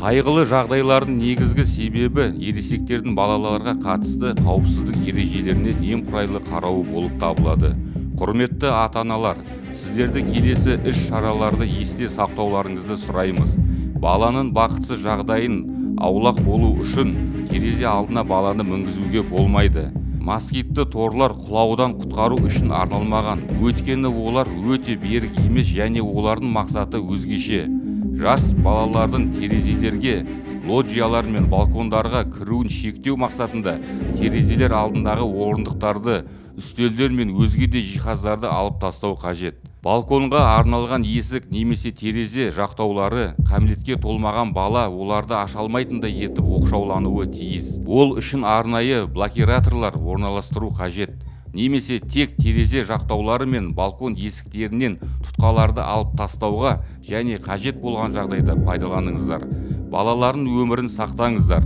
Қайғылы жағдайлардың негізгі себебі ересектердің балаларға қатысты қауіпсіздік ережелеріне немқұрайлы қарауы болып табылады. Құрметті ата-аналар, сіздерді келесі іс-шараларды есте сақтауларыңызды сұраймыз. Баланың бақытсыз жағдайын аулақ болу үшін терезе алдына баланы мінгізуге болмайды. Москитті торлар құлаудан құтқару үшін арналмаған, өйткені олар өте берік емес және олардың мақсаты өзгеше. Жас балалардың терезелерге, лоджиялар мен балкондарға кіруін шектеу мақсатында терезелер алдындағы орындықтарды, үстелдер мен өзге де жиһаздарды алып тастау қажет. Балконға арналған есік немесе терезе жақтаулары кәмелетке толмаған бала оларды аша алмайтындай етіп оқшаулануы тиіс. Ол үшін арнайы блокираторлар орналастыру қажет. Немесе тек терезе жақтаулары мен балкон есіктерінен тұтқаларды алып тастауға және қажет болған жағдайда пайдаланыңыздар. Балалардың өмірін сақтаңыздар.